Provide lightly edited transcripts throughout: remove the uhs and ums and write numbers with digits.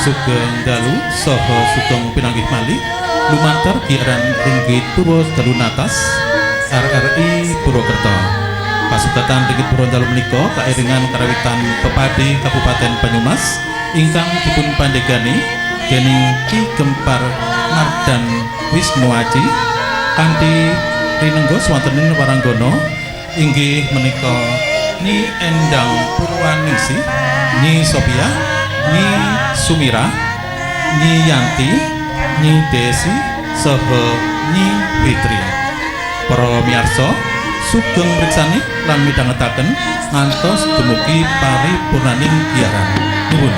Sugeng dalu saha sugeng pinanggih malih lumantar giaran Ringgit Purwa Dalu Natas RRI Purwokerto. Pasugatan Ringgit Purwa Dalu menika kairingan karawitan Pepadi Kabupaten Banyumas ingkang dipun pandegani dening Ki Gempar Mardan Wisnuaji kanthi rinengga swantening waranggana inggih menika Nyi Endang Purwaningsih, Nyi Sophia, Nyi Sumira, Nyi Yanti, Nyi Desi, saha Nyi Fitri. Para miyarsa sugeng mriksani lan midhangetaken ngantos dumugi paripurnaning giaran. Nuwun.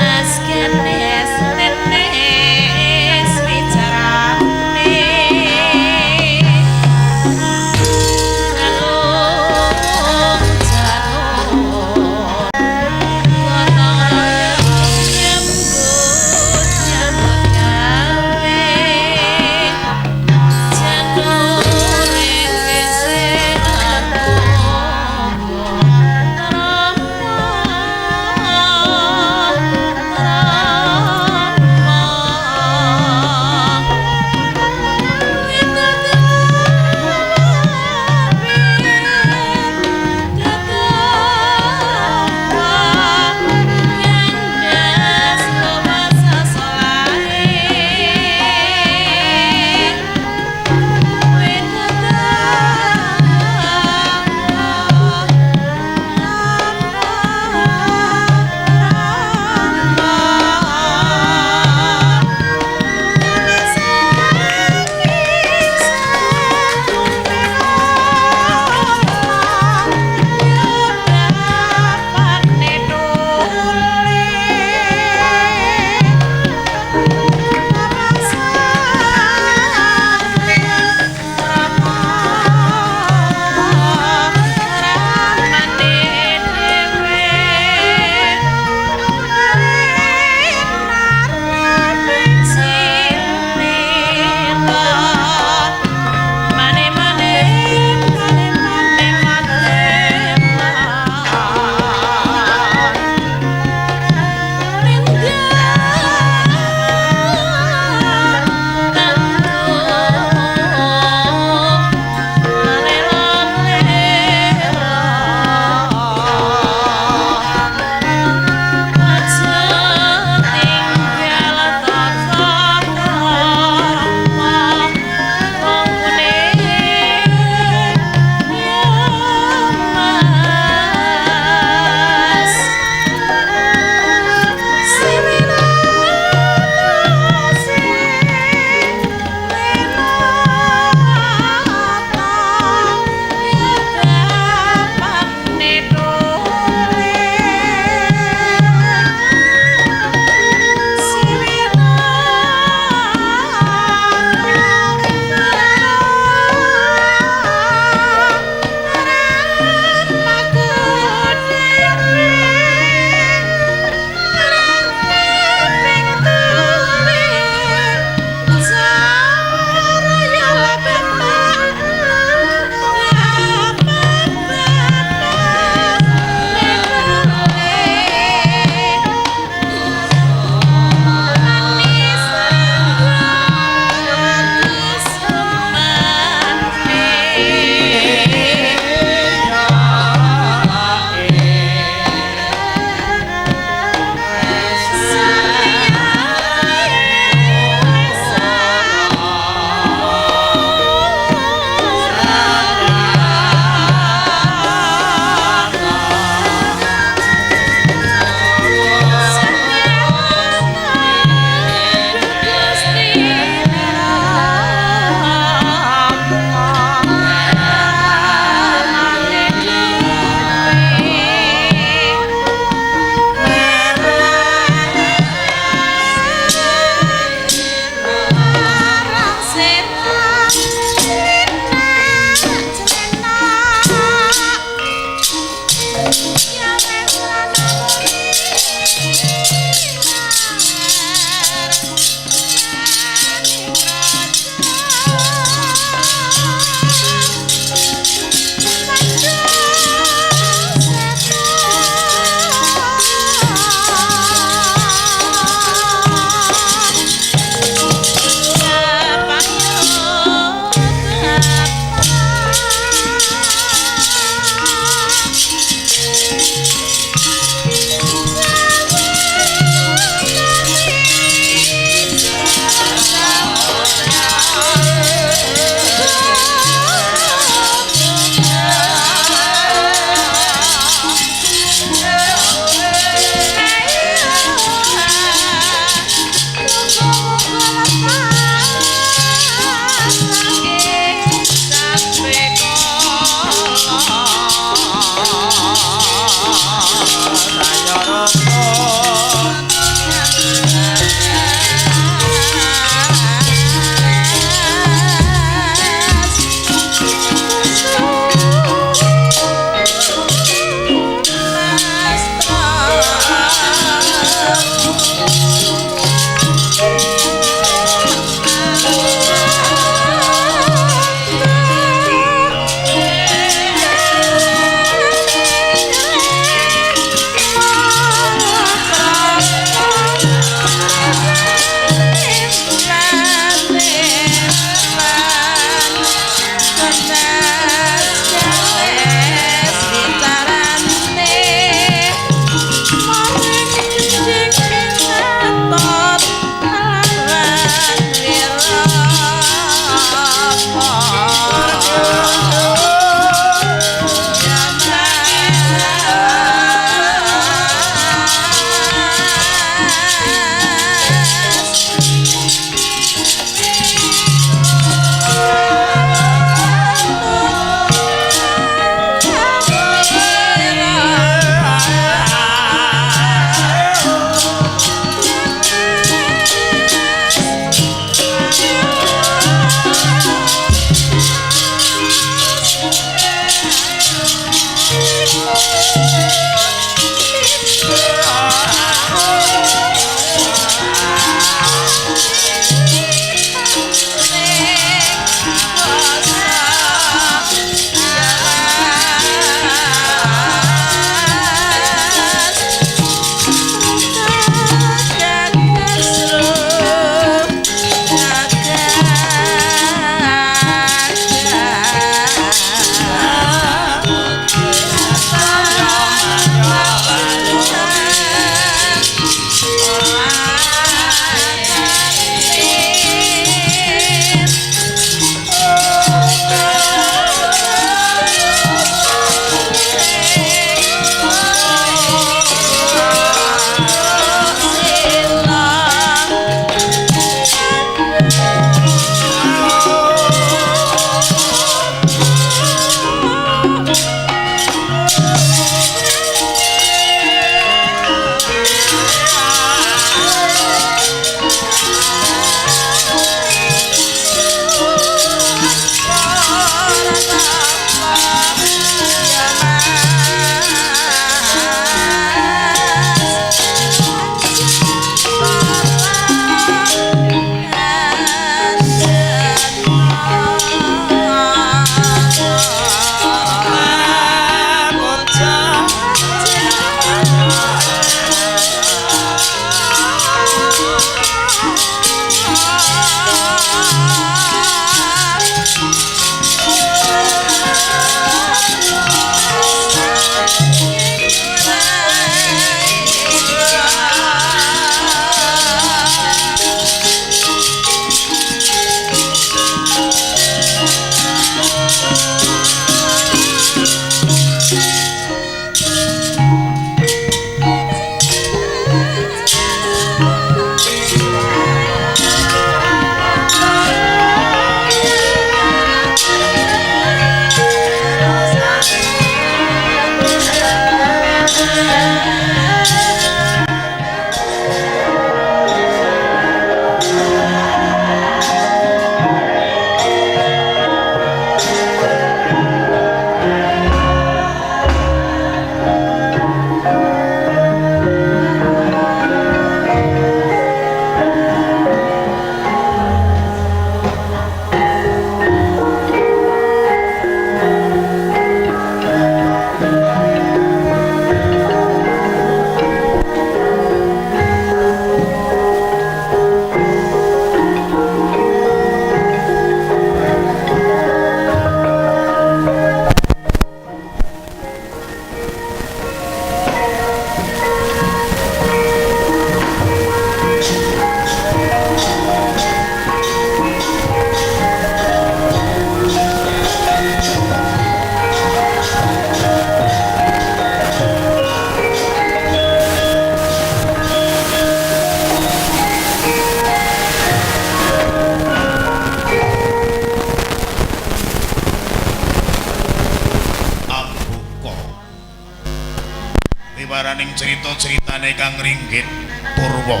Waraning cerita-ceritane Kang Ringgit Purwa.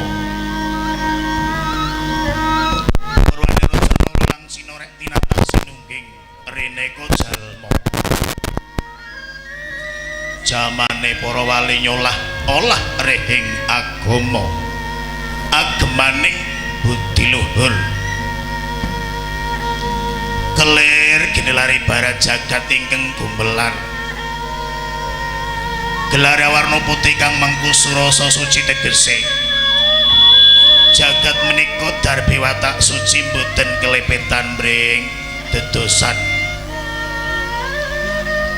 Purwane rajana lang sinorek tinatah sinungging reneka jalma. Jamane para wali nyolah olah rehing agama. Gemaning budi luhur. Kelir ginelari barat jagat ingkang gumelar. Gelar warna putih kang mangku surasa suci tegese. Jagat menika darbi watak suci mboten kelepetan mring dedosan.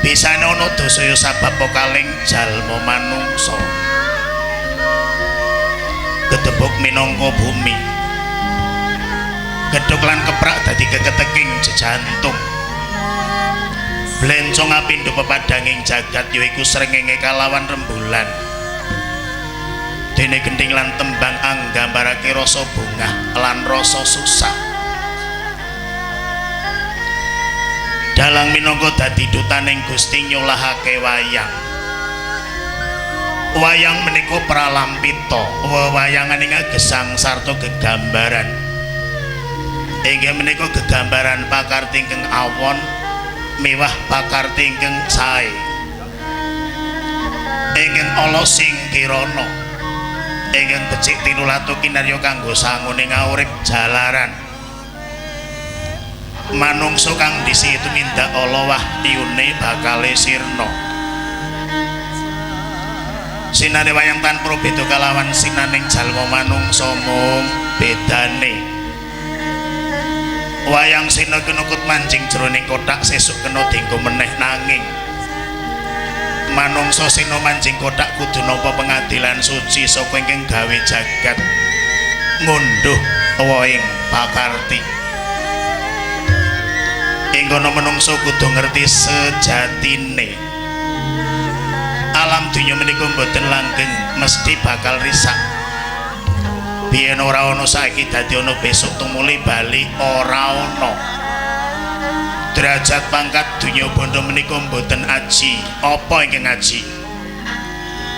Bisane ana dosa ya sabab pokaling jalma manungsa. Gedebuk minangka bumi. Gedhog lan keprak dadi keketeking jejantung. Blencong apindo pepadhanging jagat yaiku srengenge kalawan rembulan. Dene gendhing lan tembang anggambarake rasa bungah lan rasa susah. Dalang minangka dadi dutaning Gusti nyolahake wayang. Wayang menika pralampita, wewayangane gesang sarta gegambaran. Inggih menika gegambaran pakarti ingkang awon miwah pakarti ingkang sae. Ingkang ala sing kirana. Ingkang becik tinulatu kinarya kanggo sangune ngaurip jalaran. Manungsa kang dhisik tumindak ala wahyune bakale sirna. Sinane wayang tanpa beda kalawan sinaning jalma manungsa mung bedane. Wayang sina kinukut manjing jroning kothak sesuk kena dienggo meneh nanging manungsa sina manjing kothak kudu nampa pengadilan suci saka ingkang gawe jagat ngundhuh woing pakarti. Ing kono manungsa kudu ngerti sejatine. Alam donya menika mboten langgeng, mesti bakal risak. Biyen ora ana saiki dadi ana besok tumuli bali ora ana. Derajat pangkat donya bondo menika mboten aji. Apa ingkang aji?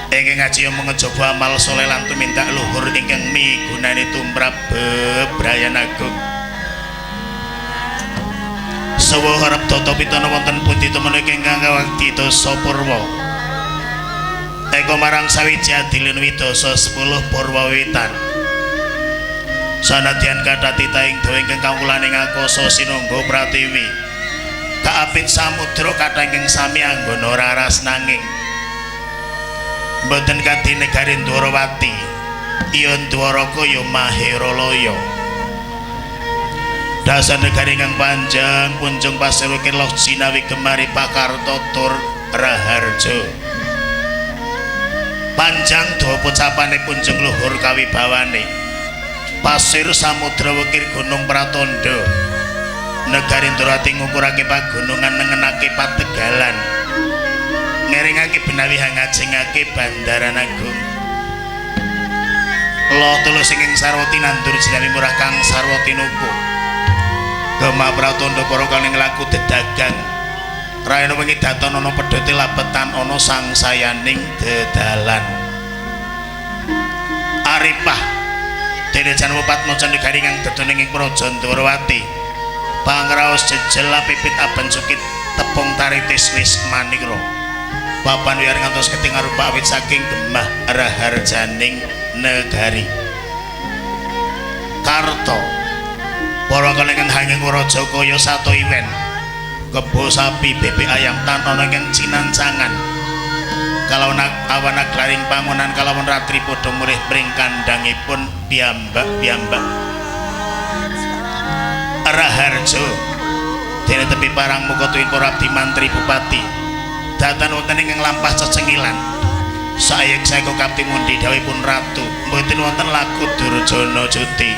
Ingkang aji mung ngejaba amal saleh lan tumindak luhur ingkang migunani tumrap bebrayan agung. Sawa harap tata pitana wonten pundi temen ingkang kawakti dasa purwa. Eko marang sawiji adilin widasa 10 purwa wiwitan. Sanadyan kathah titah ing dawa ingkang kawulaning akasa sinangga pratiwi. Kaapit samudra kathah ingkang sami anggona raras nanging mboten kadhi negari Ndwarawati. Ya Ndwaraka ya Maheralaya. Dasar negari ingkang panjang punjung pasir wukir loh jinawi gemari pakarta tur raharja. Panjang dawa pocapane punjung luhur kawibawane. Pasir samudra wukir gunung Pratandha. Negari Ndorati ngukurake pagunungan nengenake pategalan. Ngeringake benawi hangajengake bandaran agung. Loh tulus ingkang sarwa tinandur jinawi murah kang sarwa tinuku. Gema Pratandha para kaling laku dedagang. Raena wengi daton ana pedhote lapetan ana sangsayaning dedalan. Aripah dene Janwa Padmaja negari kang dedone ing Praja Ndwarawati. Pangraos jejel pipit aben sukit tepung taritis wis manira. Papan wiyar ngantos ketingal rupa awit saking gemah raharjaning negari. Karta para kaling hanging raja kaya sato iwen. Kebo sapi bebek ayam tan ana ingkang cinancangan. Kalawan awan aglaring pangonan kalawan ratri padha murih pring kandhangipun piyambak-piyambak. Raharja dene tepi parang muka tuwin para abdi mantri bupati. Datan wonten ingkang lampah cecengilan. Sayek saeka kapti mundi dawuhipun ratu, mboten wonten laku durjana juti.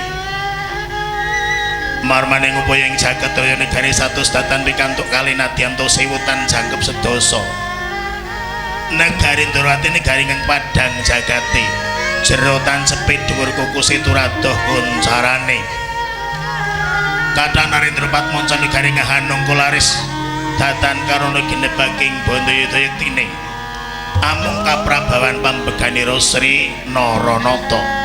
Marmaning upaya ing jagat raya negari satus datan pikantuk kali nadyanto sewutan jangkep sedasa. Negari Ndorowati negari ingkang padhang jagate. Jero tancepe dhuwur kuku situradoh kuncarane. Kathah Narendra Padmanca negari ngahanung kularis datan karana ginebaking bandayuda yektine. Amung kaprabawan pambeganira Sri Naranata.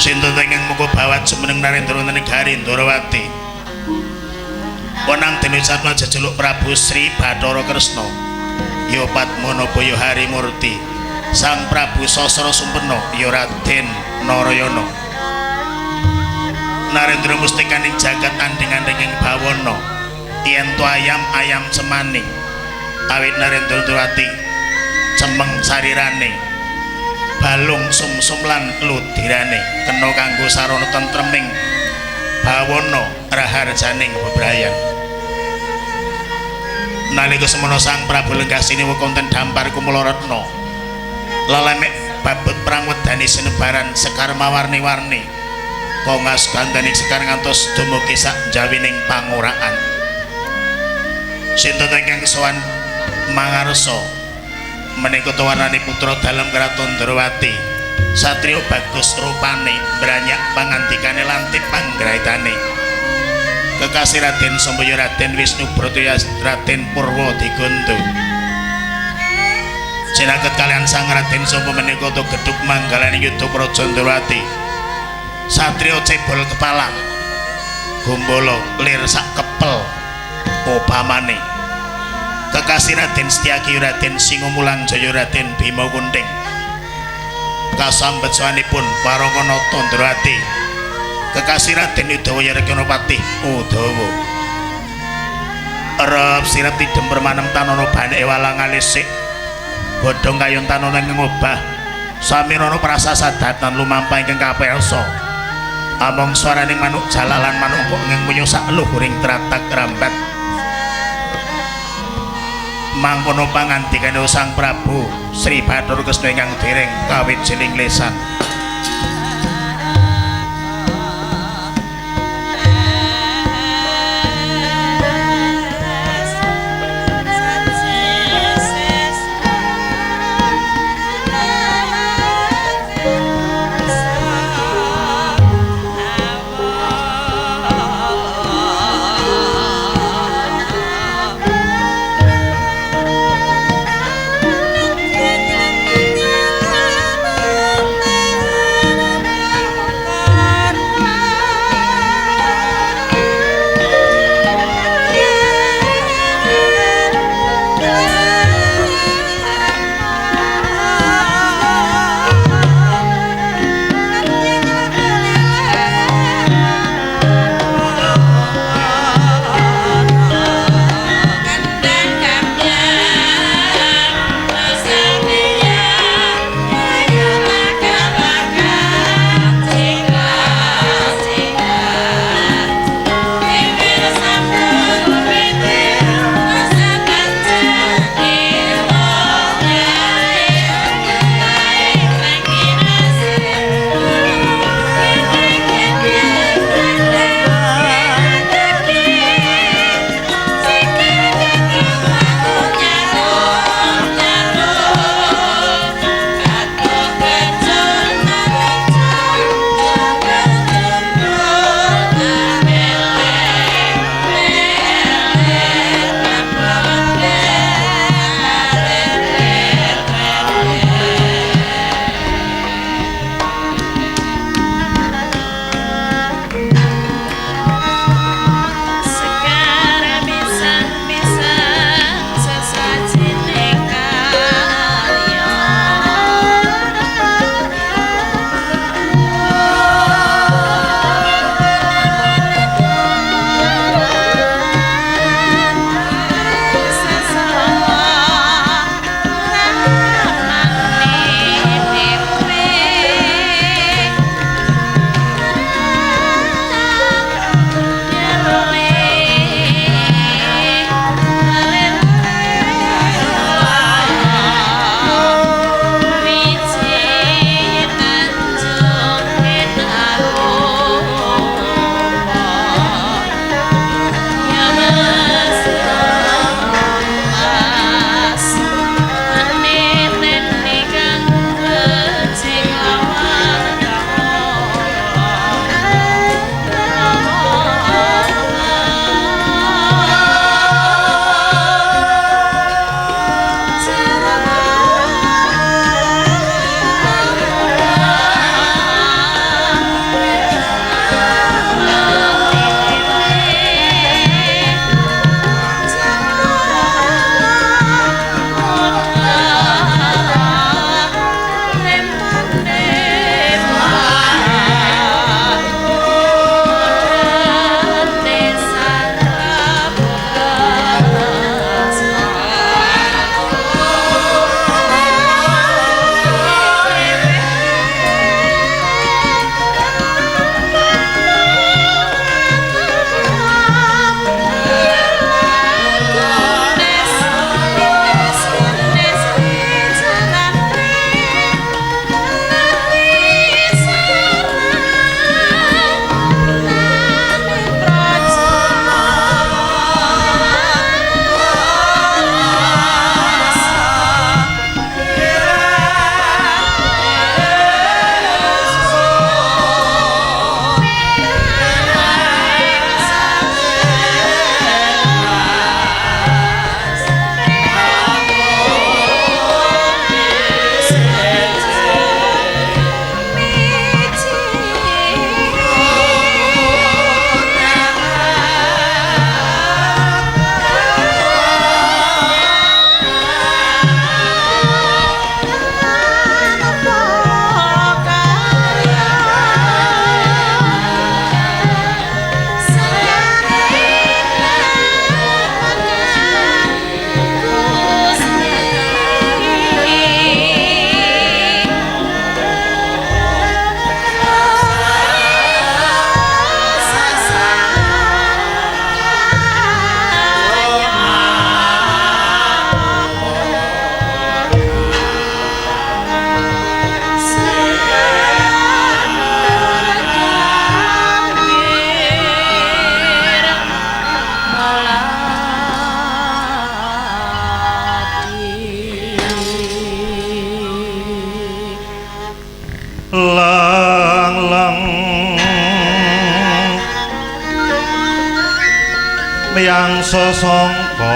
Sinten ingkang muka bawat jumeneng Narendra negari Ndorowati. Wenang dene satma jejeluk Prabu Sri Bathara Kresna. Ya Padmanabha ya Harimurti. Sang Prabu Sasra Sumpena ya Raden Narayana. Narendra mustikaning jagat andhing-andhing ing bawana yen to ayam ayam cemani awit Narendra Ndrawati cemeng sarirane balung sumsum lan ludirane kena kanggo sarana tentreming bawana raharjaning bebrayan. Nalika semono Sang Prabu lenggah siniwa konten dampar Kumala Retna lelemek babut perang wedani sinebaran sekar mawarni-warni kongas gandaning sekar ngantos dumugi sak jawining panguraan. Sinten ingkang sowan mangarsa menika warnane putra dalem kraton Ndrawati satriya bagus rupane branyak pangandikane lantip panggraitane kekasih Raden Sambaya Raden Wisnu Brata Raden Purwa Digondo. Cinaket kalian Sang Raden Samba menika to gedhug manggalane yuda Praja Ndrawati satriya cebol kepala gombala lir sak kepel upamane kekasih Raden Setyaki Raden Singomulan Jaya Raden Bima Kunting kasambet sowanipun Waranganata Ndrawati kekasih Raden Udawaya Rekanapati Udawa. Rep sirep tidem permanem tanono baneke walang alisik godhong kayon tanono ingkang obah samirana prasasadatan lumampah ingkang kapelsa among swaraning manuk jalak lan manuk empuk ingkang munyo sak luhuring tratag rambat. Mangkono pangandikane Sang Prabu Sri Bathara Kresna ingkang dereng kawit jeling lesan. Thank you. Leng-leng miyang sesangka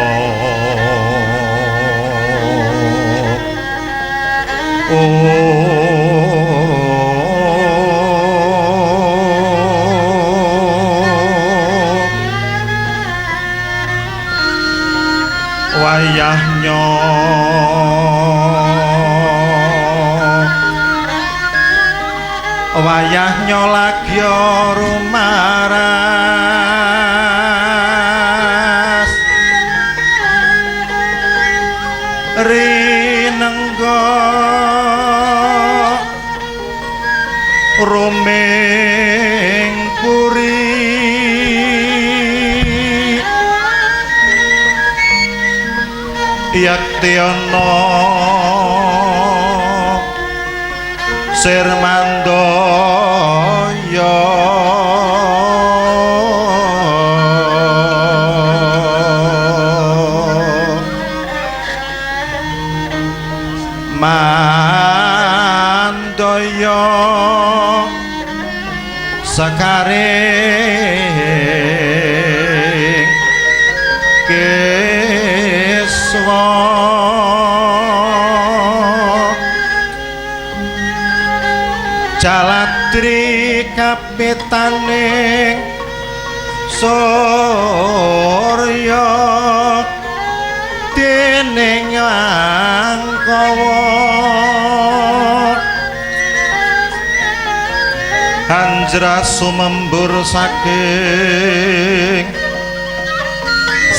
wayahnya wayahnya lagi rumaras rinengga ruming puri yakti ana sir mandaya mandaya sekaring kiswa jaladri kapitaning surya dening angkawa anjra sumembur saking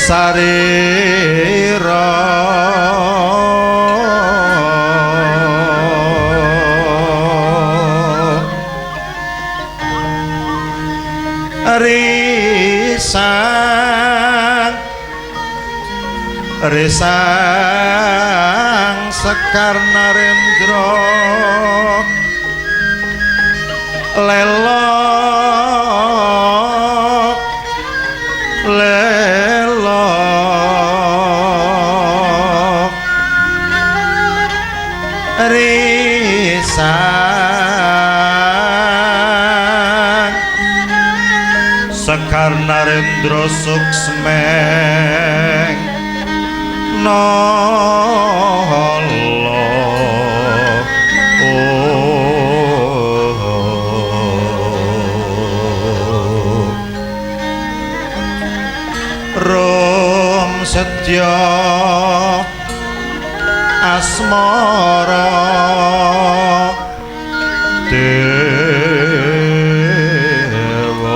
sarira risang risang Sekar Narendra lelok lelok risang Sekar Narendra suksmeng nala rum setya asmara dewa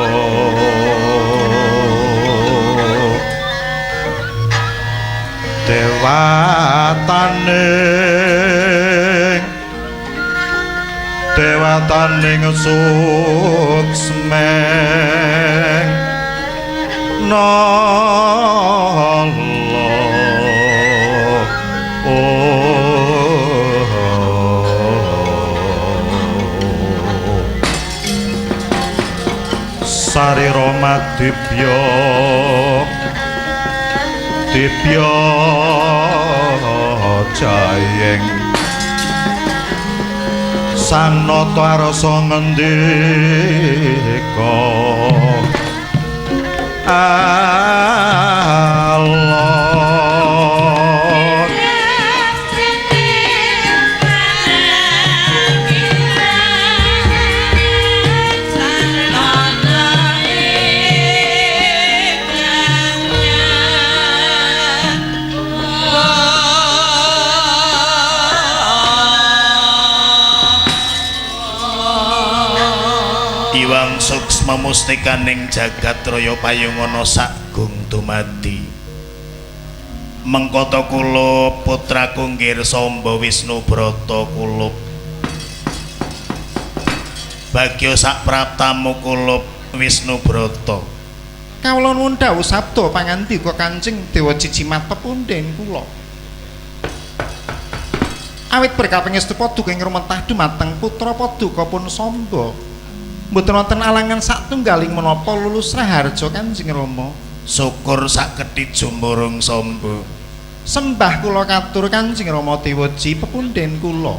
dewataning dewataning suksmeng nala sarira madibya dibya jayeng sang nata rasa ngendika Allah. Iwang suksma mustikaning jagat raya payungana sagung dumadi. Mengkoto kula putraku nggir Samba Wisnu Brata kulup. Bagya sak praptamu kulup Wisnu Brata. Kawula nuwun dawuh sabda pangandika Kanjeng Dewa Jijimat pepunden kula. Awit berkah pangestu paduka ing rumentah dumateng putra paduka pun Samba. Mboten wonten alangan satunggaling menapa lulus raharja Kanjeng Rama. Syukur sakedhik jumurung Samba. Sembah kula katur Kanjeng Rama Dewaji pepunden kula.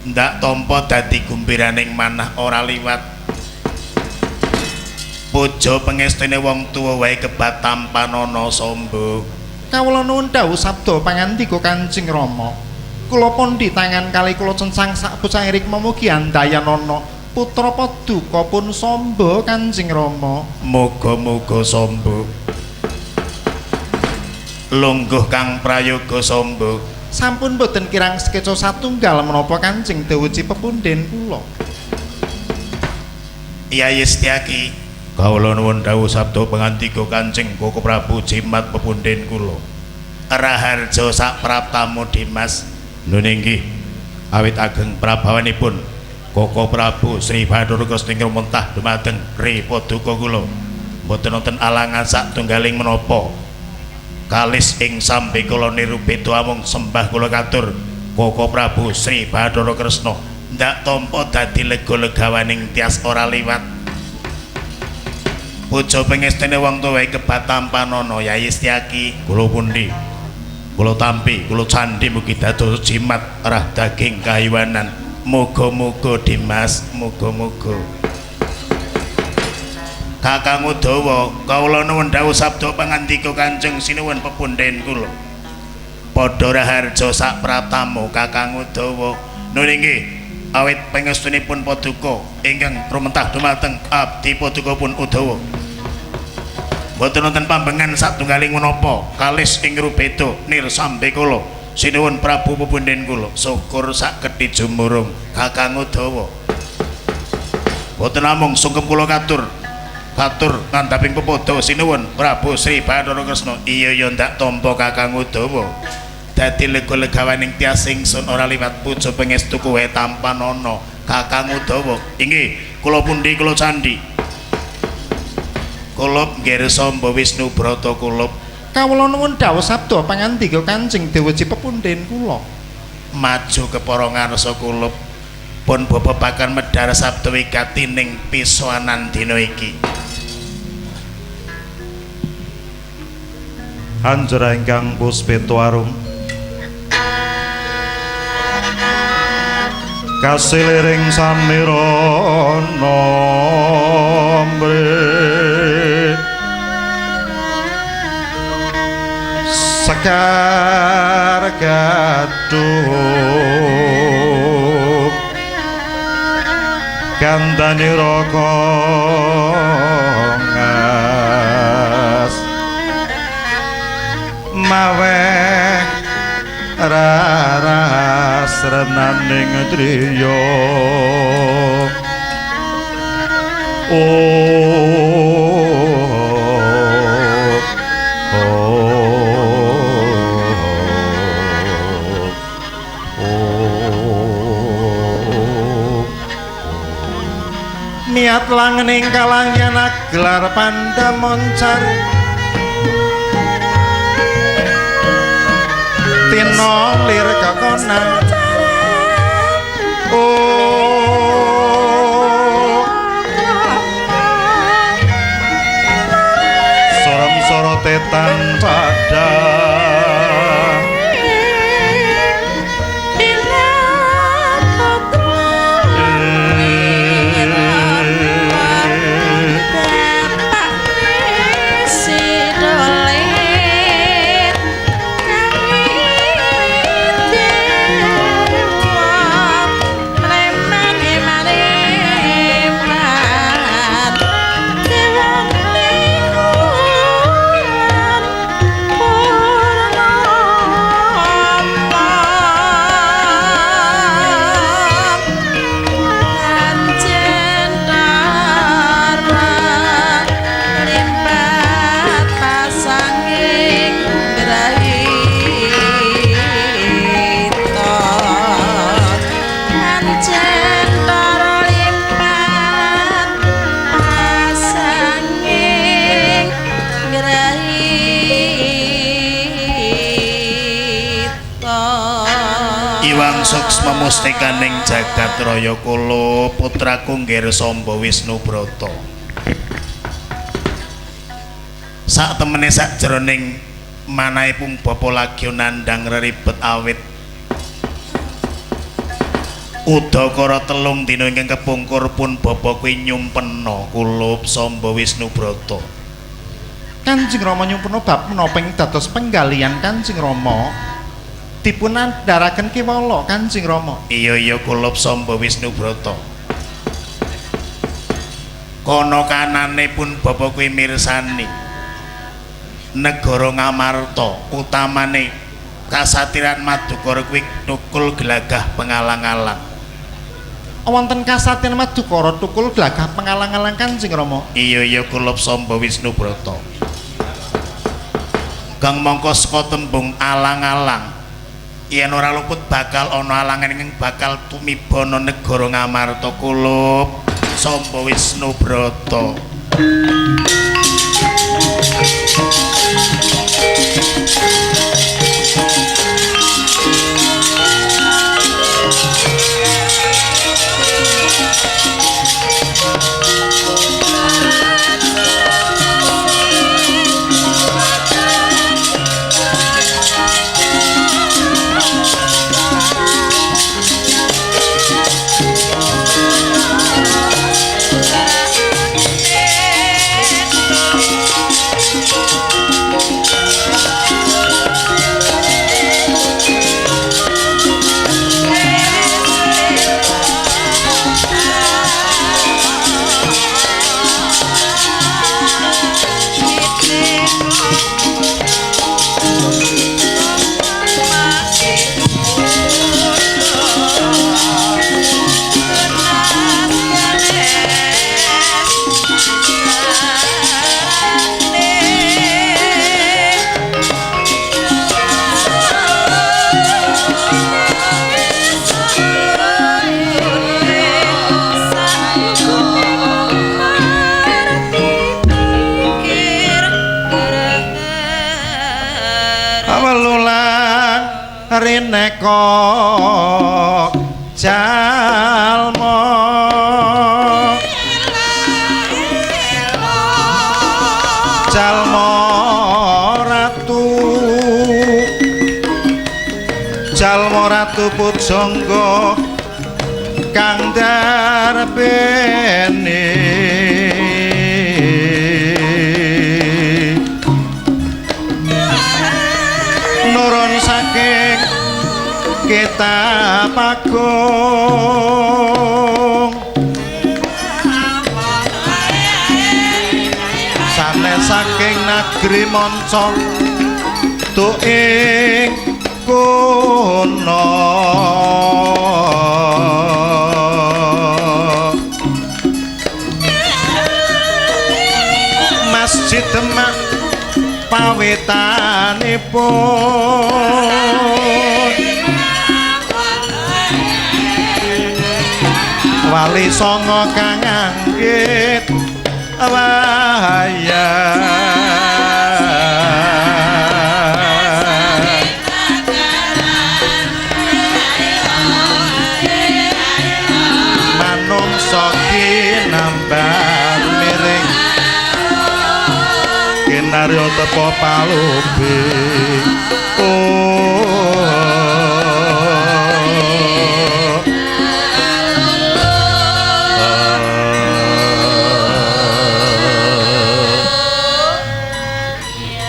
Ndak tampa dadi gumbiraning manah ora liwat. Puja pengestune wong tuwa wae kebat tampanana Samba. Kawula nuwun dawuh sabda pangandika Kanjeng Rama. Kula pundi tangan kali kula cencang sak bocah rikma mugi andayanana putra paduka pun Samba Kanjeng Rama. Muga-muga Samba. Lungguh kang prayoga Samba. Sampun boten kirang sekeca satunggal menapa Kanjeng Dewuji pepunden kula. Yayi Setyaki, kawula nuwun dawuh sabda pangandika Kanjeng Koko Prabu jimat pepunden kula. Raharja sak praptamu Dimas. Nun inggih, awit ageng prabawanipun Koko Prabu Sri Bathara Kresna ing rumentah dumateng Ri Paduka kula. Mboten wonten alangan satunggaling menapa. Kalis ing sambe kula nirubeda amung sembah kula katur Koko Prabu Sri Bathara Kresna. Ndak tampa dadi lega-legawaning tias ora liwat. Puja pengestene wong tuwa kebat tampanana Yayi Setyaki. Kula pundi? Kula tampi, kula candhi mugi dados jimat rah daging kahiwanan. Muga-muga Dimas, muga-muga. Kakang Udawa, kawula nuwun dawuh sabda pangandika Kanjeng sinuwun pepunden kula. Padha raharja sak praptamu Kakang Udawa. Nun inggih, awit pangestunipun paduka ingkang rumentah dumateng abdi paduka pun Udawa. Mboten wonten pambengan satunggaling menapa kalis ing rubeda nir sambe kula. Sinuwun Prabu pepunden kula. Syukur sak gedhe jumurung Kakang Udawa. Mboten namung sungkem kula katur. Katur ngandhaping pepodo sinuwun Prabu Sri Bathara Kresna. Iya ya ndak tampa Kakang Udawa. Dadi lega-legawaning tias ingsun ora liwat puja pangestu kowe tampanana Kakang Udawa. Inggih, kula pundi kula candhi. Kulup nggih Samba Wisnu Brata kulup. Kawula nuwun dawuh sabda pangandika Kanjeng Dewuji pepunden kula. Maju kepara ngarsa kulup. Pun bebebakan medhar sabda wigati ning pisowanan dina iki. Hanjra ingkang puspita arum kasiliring samirana mrih sekar gadhung gandhanira kongas maweh raras renaning driya. Niat langening kalangyan gelar pandamoncar tina lir kekona. Oh sorem sorote tan padha Iwang suksma mustikaning jagat raya kula putraku nggir Samba Wisnu Brata. Sak temene sak jroning manahe pung bapa lagi nandhang reribet awit. Udakara 3 dina ingkang kepungkur pun bapa kuwi nyumpena kulup Samba Wisnu Brata. Kanjeng Rama nyumpena bab menapa ing dados penggalian Kanjeng Rama dipun andharaken kewala Kanjeng Rama. Iya iya kulup Samba Wisnu Brata. Kono kanane pun bapa kuwi mirsani negara Ngamarta utamane kasatiran Madukara kuwi tukul gelagah pengalang-alang. Wonten kasatiran Madukara tukul gelagah pengalang-alang Kanjeng Rama. Iya iya kulup Samba Wisnu Brata. Kang mongko saka tembung alang-alang yen ora luput bakal ana alangan ingkang bakal tumibana negara Ngamarta kulup Samba Wisnu Brata. Rineka jalma jalma ratu jalma ratu pujangga kang darbene nurun saking Kitab Agung sanes saking negeri manca tuing kono Masjid Demak pawitanipun Wali Songo kang anggit wayang manungsa kinambar miring kinarya tepa palubi.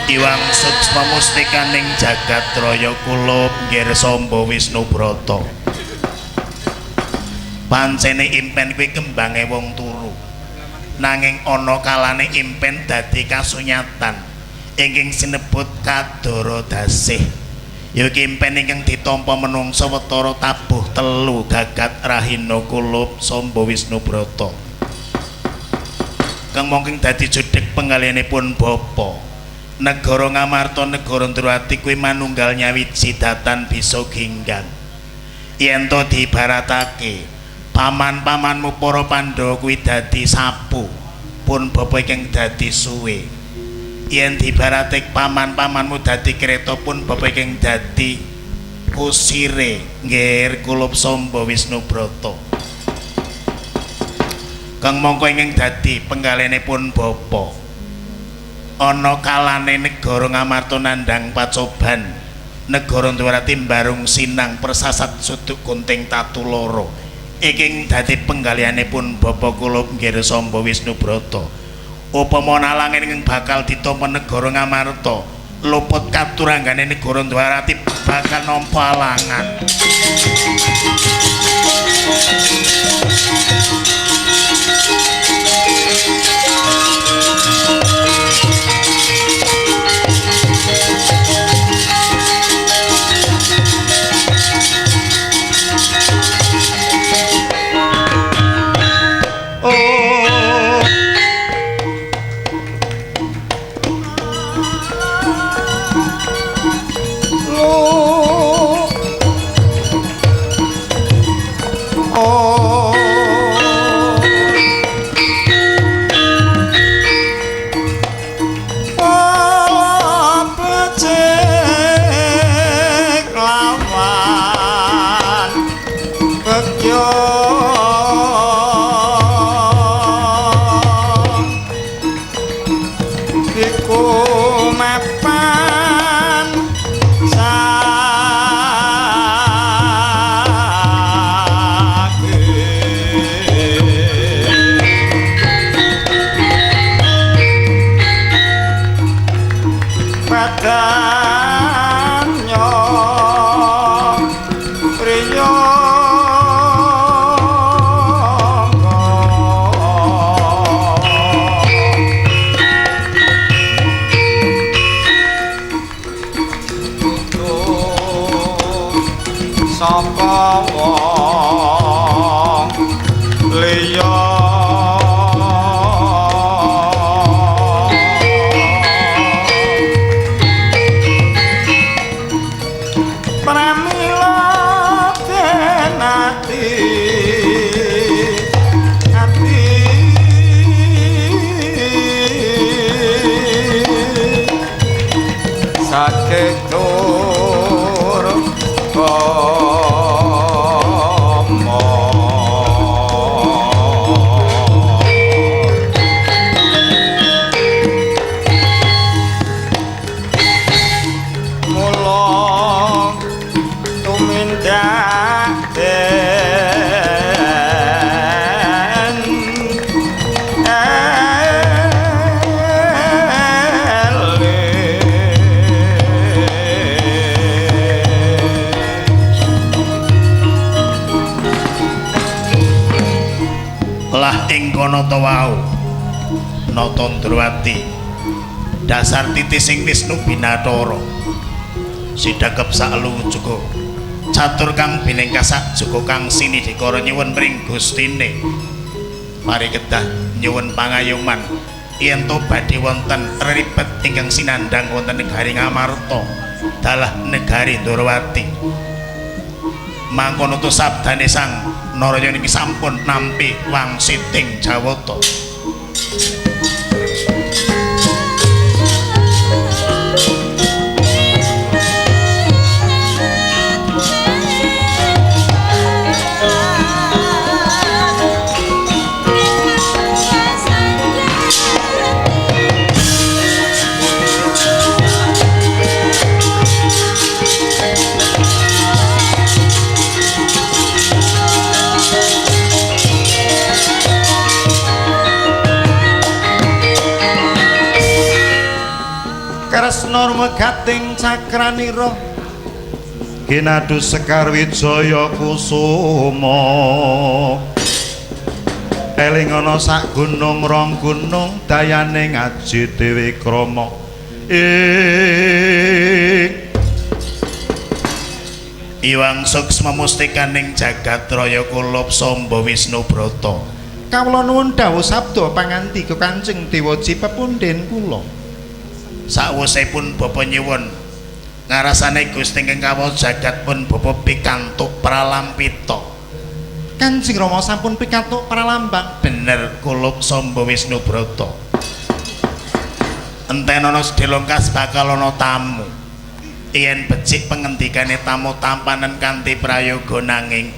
Iwang suksma mustikaning jagat raya kulup nggir Samba Wisnu Brata. Pancene impen kuwi kembange wong turu. Nanging ana kalane impen dadi kasunyatan ingkang sinebut kadara dasih. Ya iki impen ingkang ditampa menungsa wetara tabuh telu gagat rahina kulup Samba Wisnu Brata. Kang mongking dadi judheg pengalihanipun bapa. Negara Ngamarta negara Ndrawati kuwi manunggal nyawiji datan bisa ginggang. Yen to diibaratake paman-pamanmu para Pandhawa kuwi dadi sapu, pun bapa ingkang dadi suwe. Yen diibaratake paman-pamanmu dadi kereta pun bapa ingkang dadi kusire nggir kulup Samba Wisnu Brata. Kang mongko ingkang dadi penggalenipun bapa. Ana kalane negara Ngamarta nandhang pacoban negara Ndrawati mbarung sinang persasat suduk gunting tatu loro Iki dadi penggalihanipun Bapak kula nggih Samba Wisnu Brata. Upama nalangen ingkang bakal ditampa negara Ngamarta, luput katuranggane negara Dwarati bakal nampa alangan. Nata wau Nata Ndrawati dasar titising Wisnu Binathara sidhakep saklu juga catur kang binengkasak juga kang sinidhikara nyuwun mring gustine mari kedah nyuwun pangayoman yen to badhe wonten reribet ingkang sinandhang wonten negari Ngamarta dalah negari Ndrawati mangkono to sabdane Sang Narayana iki sampun nampi wangsiting jawata. Kresna rumegating cakranira kinadu Sekar Wijaya Kusuma eling ana sak gunung rong gunung dayane ngaji Dewi Krama ing Iwang suksma mustikaning jagat raya kulup Samba Wisnu Brata. Kawula nuwun dawuh sabda pangandika Kanjeng Dewaji pepundhen kula. Sakwusipun bapa nyuwun ngarasane Gusti ingkang kawula jagat pun bapa pikantuk pralampita. Kanjeng Rama sampun pikantuk pralambang. Bener kulup Samba Wisnu Brata. Entenono sedelongkas bakal ana tamu. Yen becik pengendikane tamu tampanen kanthi prayoga nanging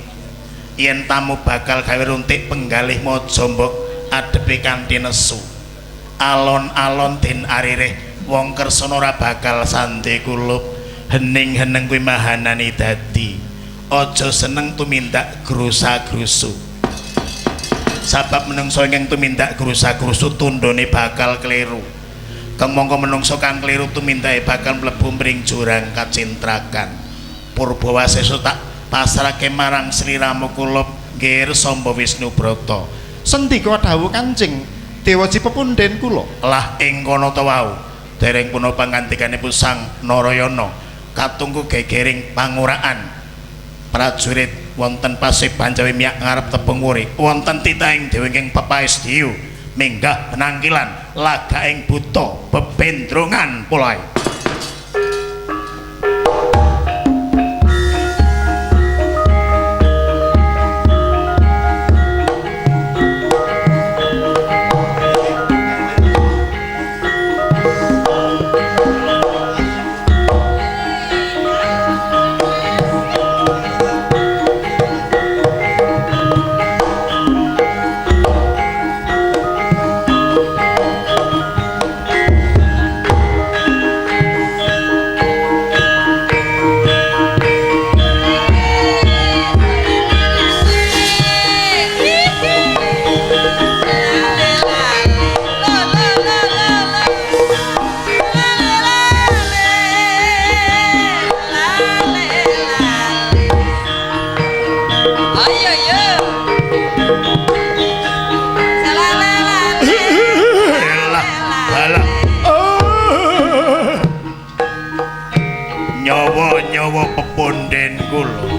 yen tamu bakal gawe runtik penggalih maja mbok adepi kanthi nesu. Alon-alon den aririh wong kersana ora bakal sande kulup hening-heneng kuwi mahanani dadi Aja seneng tumindak grusa-grusu. Sabab menungso ingkang tumindak grusa-grusu tundhone bakal kleru. Kang mongko menungso kang kleru tumindake bakal mlebu mring jurang kacintrakan. Purba Wasesa tak pasrahke marang sliramu kula Nggir Samba Wisnu Brata. Sendika dawuh Kanjeng Dewaji pepunden kula. Lah ing kono ta wau dereng punapa pangandikanipun Sang Narayana katungku gegering panguraan prajurit wonten Paseban Jawi miyak ngarep tepung wuri wonten titahing dewa ingkang pepaes diyu minggah penangkilan lagaing buta bebendrongan polahe. Nyawa-nyawa peponden kula.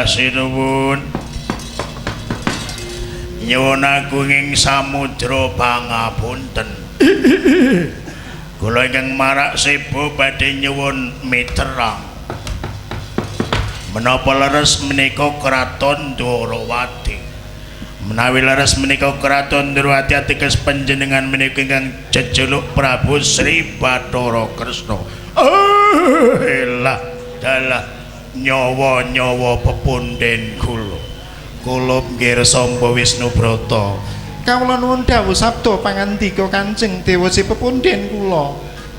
Sinuwun nyuwun agunging samudra pangapunten. Kula ingkang marak sebo badhe nyuwun miterang menapa leres menika kraton Dwarawati. Menawi leres menika kraton Dwarawati ateges panjenengan menika ingkang jejuluk Prabu Sri Bathara Kresna. Elah dalah nyawa-nyawa pepunden kula. Kula nggih Samba Wisnu Brata. Kawula nuwun dawuh sabda pangandika Kanjeng Dewa si pepunden kula.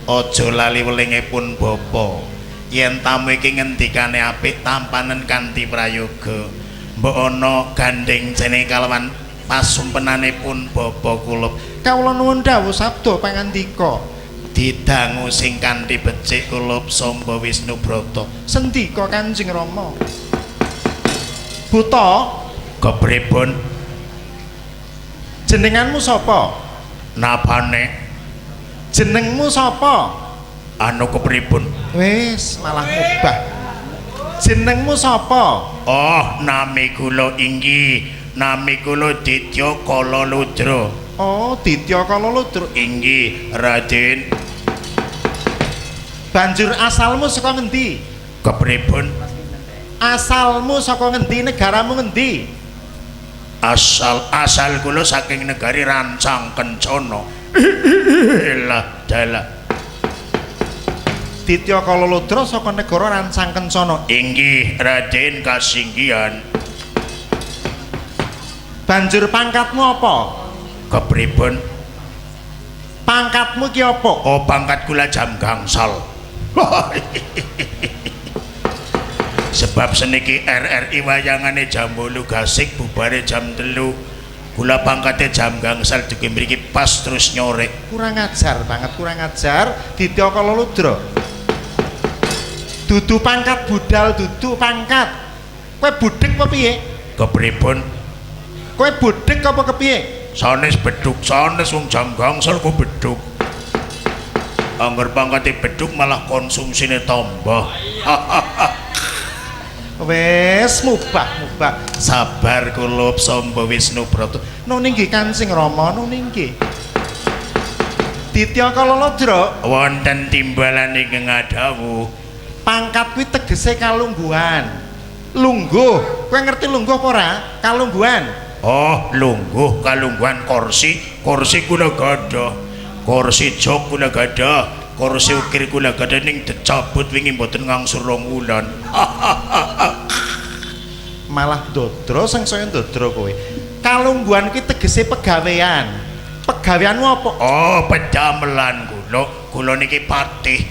Aja lali welingipun bapa. Yen tamu iki ngendikane apik tampanen kanthi prayoga. Mbok ana gandheng jenenge kalawan pasumpenanipun bapa kula. Kawula nuwun dawuh sabda pangandika. Didangu sing kanthi becik kula Samba Wisnu Brata. Sendika Kanjeng Rama. Buta kepripun? Jenenganmu sapa? Napane? Jenengmu sapa? Anu kepripun? Wis malah mubah. Jenengmu sapa? Oh, nami kula inggih, nami kula Ditya Kalaludra. Oh, Ditya Kalaludra. Inggih, Raden. Banjur asalmu saka ngendi? Kepripun? Asalmu saka ngendi? Negaramu ngendi? Asal kula saking negari Rancang Kencana. Lah, dalah. Ditya Kalaludra saka negara Rancang Kencana. Inggih, Raden kasinggihan. Banjur pangkatmu apa? Kepripun? Pangkatmu ki apa? Oh, pangkat kula jam gangsal. Sebab seniki RRI wayangane jam 8 gasik bubare jam 3. Kula pangkate jam gangsal dugi mriki pas terus nyorek. Kurang ajar banget, kurang ajar Ditya Kalaludra. Dudu pangkat budal, dudu pangkat. Kowe budhek apa piye? Kepripun? Kowe budhek apa kepiye? Sanes beduk, sanes wong jam gangsal ku beduk. Angger pangkate beduk malah konsumsine tambah. Wes mubah-mubah. Sabar kula Samba Wisnu Brata. Nun inggih Kanjeng Rama, nun inggih. Ditya Kalaludra, Wonten timbalan ingkang ngadhawuh. Pangkat kuwi tegese kalungguhan. Lungguh, kowe ngerti lungguh apa ora? Kalungguhan. Oh, lungguh kalungguhan kursi, kursi kula gadah. Kursi jok kula gadah, kursi ukir kula gadah ning dicabut wingi mboten ngangsur 2 wulan. Malah ndodro sing saya ndodro kowe. Kalungguhan kuwi tegese pegawean. Pegaweanmu apa? Oh, pedamelan kula. Kula niki patih.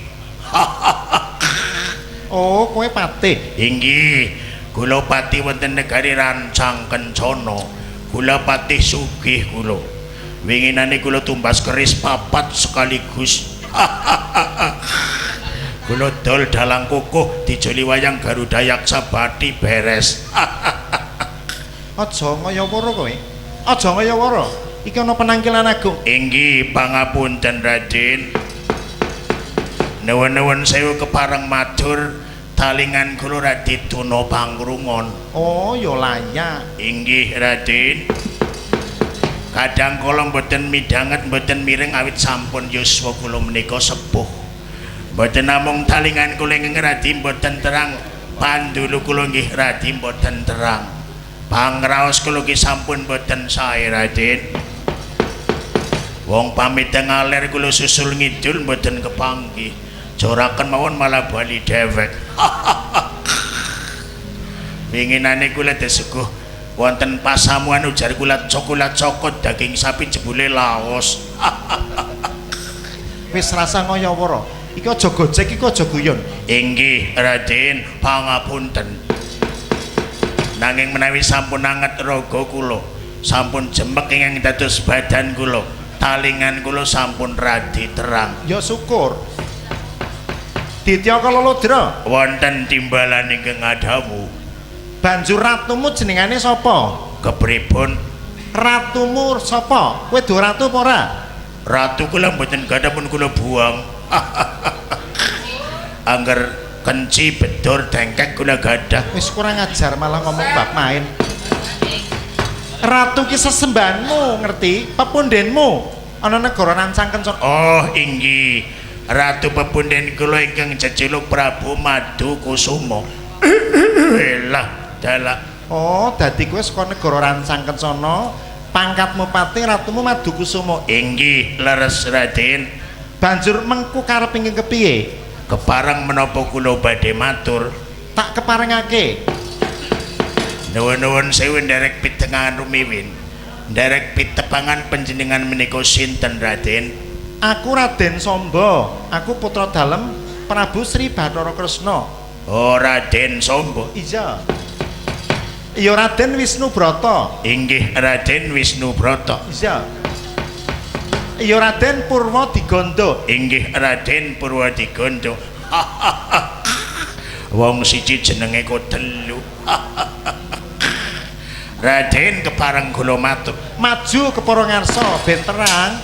Oh, kowe patih. Inggih, kula patih wonten negari Rancang Kencana. Kula patih sugih kula. Winginane kula tumbas keris 4 sekaligus. Kula dol dalang kukuh dijoli wayang Garuda Yaksa bathi beres. Aja ngayawara kowe. Aja ngayawara. Iki ana penangkilan agung. Inggih, pangapunten Raden. Nuwun-nuwun sewu kepareng matur, talingan kula radi tuna pangrungon. Oh, ya layak. Inggih, Raden. Kadang kala mboten midhanget, mboten mireng awit sampun yuswa kula menika sepuh. Mboten namung talingan kula ingkang radi mboten terang, pandulu kula nggih radi mboten terang. Pangraos kula nggih sampun mboten sae, Raden. Wong pamit ngaler kula susul ngidul mboten kepanggih. Joraken mawon malah bali dhewek. Winginane kula desuguh wonten pasamuan ujar kula cokolat cokot daging sapi jebule laos. Wis rasa ngayawara. Iki aja gojek, iki aja guyon. Inggih, Raden, pangapunten. Nanging menawi sampun anget raga kula, sampun jemek ingkang dados badan kula, talingan kula sampun radi terang. Ya syukur. Ditya Kalaludra, Wonten timbalan ingkang ngadhawuh. Banjur ratumu jenengane sapa? Kepripun? Ratumu sapa? Kowe duwe ratu apa ora? Ratu kula mboten gadah pun kula buang. Angger kenci bedor dengkek kula gadah. Wis kurang ajar malah ngomong bab main. Ratu ki sesembahanmu, ngerti? Pepundenmu ana negara Rancang Kencana. Oh, inggih. Ratu pepunden kula ingkang jejeluk Prabu Madu Kusuma. Lah, dalah. Oh, dadi kowe saka negara Rancang Kencana, pangkatmu patih, ratumu Madu Kusuma. Inggih, leres Raden. Banjur mengku karep ingkang kepiye? Kepareng menapa kula badhe matur? Tak keparengake. Nuwun-nuwun sewu nderek pitengan rumiwin. Nderek pitepangan panjenengan menika sinten, Raden? Aku Raden Samba, aku putra dalem Prabu Sri Bathara Kresna. Oh, Raden Samba. Iya. Iya Raden Wisnu Brata. Inggih, Raden Wisnu Brata. Iya. Iya Raden Purwa Digondo. Inggih, Raden Purwa Digondo. Wong siji jenenge kok telu. Raden kepareng kula matur. Maju kepara ngarsa ben terang.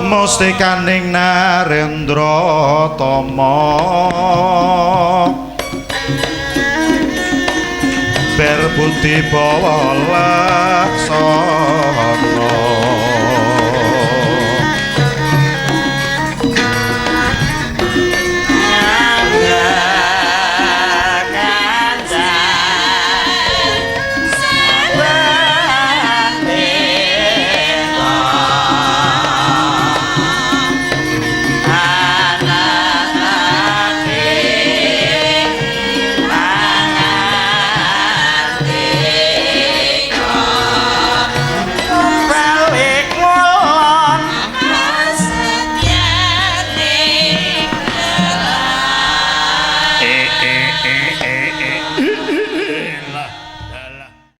Mustikaning Narendra Tama ber budi bawa laksana.